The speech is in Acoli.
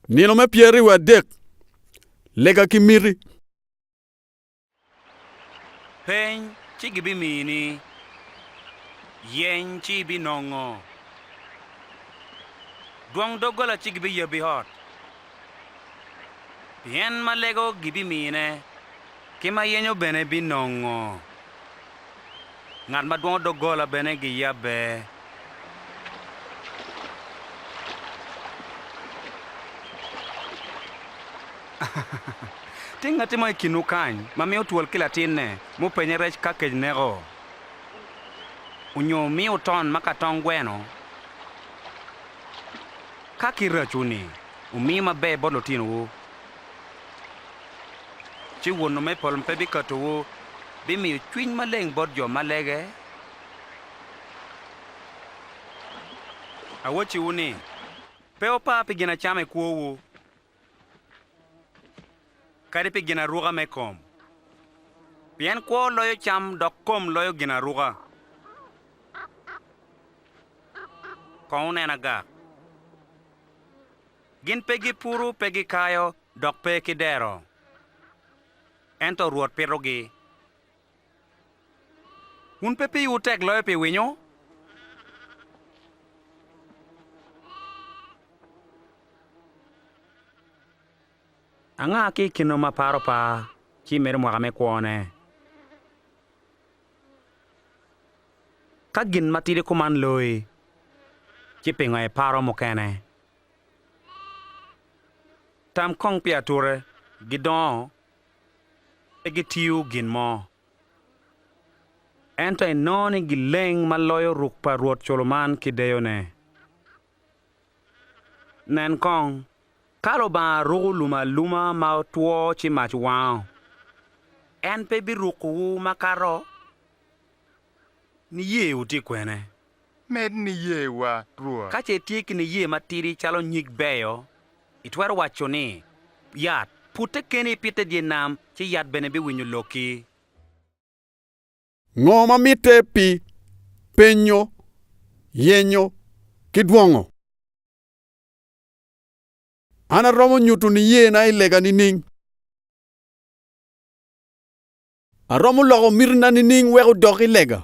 Nino me 23, Lega ki miti. Peny, ci gibimini, yeny, ci ibinongo, dwong doggola ci gibiyabbi ot. Pien ma lego gibimine, ki ma yenyo bene binongo, ngat ma dwongo doggola bene giyabbe. Tye ngatti mo i kinwu kany ma miyo twol ki latinne mupenye rec ka kec neko, onyo miyo ton ma ka tong gweno? Ka kiracwu-ni wumiyo maber bot lutinowu, ci Wonwu me polo pe bikatowu bimiyo cwiny maleng bot jo ma lege? Awacciwu ni, pe wupar pi ginacama i kwowu, kadi pi ginaruka me kom, pien kwo loyo cam dok kom loyo ginaruka. Kong wunen agak. Gin pe gipuro, pe gikayo, dok pe ki dero, ento Rwot pitogi. Wun pe piwu tek loyo pi winyo? Anga ki i kinwu ma paro par ci medo mwaka me kwone? Ka gin matidi kuman loyi, ci pingo iparo mukene? Tam kong pi ature, gidongo, pe gitiyo gin mo. Ento inongo ni gileng ma loyo ruk pa Rwot Culuman ki deyone. Nen kong, ka Lubanga ruko lum aluma ma otwo ci mac wango, en pe birukowu makato? Niyewu tye kwene? Med niyewa, Rwot. Ka ce itye ki niye matidi calo nyig beyo, itwero waco ni, 'Yat, putte keni ipitte dye nam, ci yat bene biwinyo lokki. Ngo ma mitte pi penyo, yenyo, ki dwongo? An aromo nyuto niyena i lega nining? Aromo loko mitina nining wek odok i lega?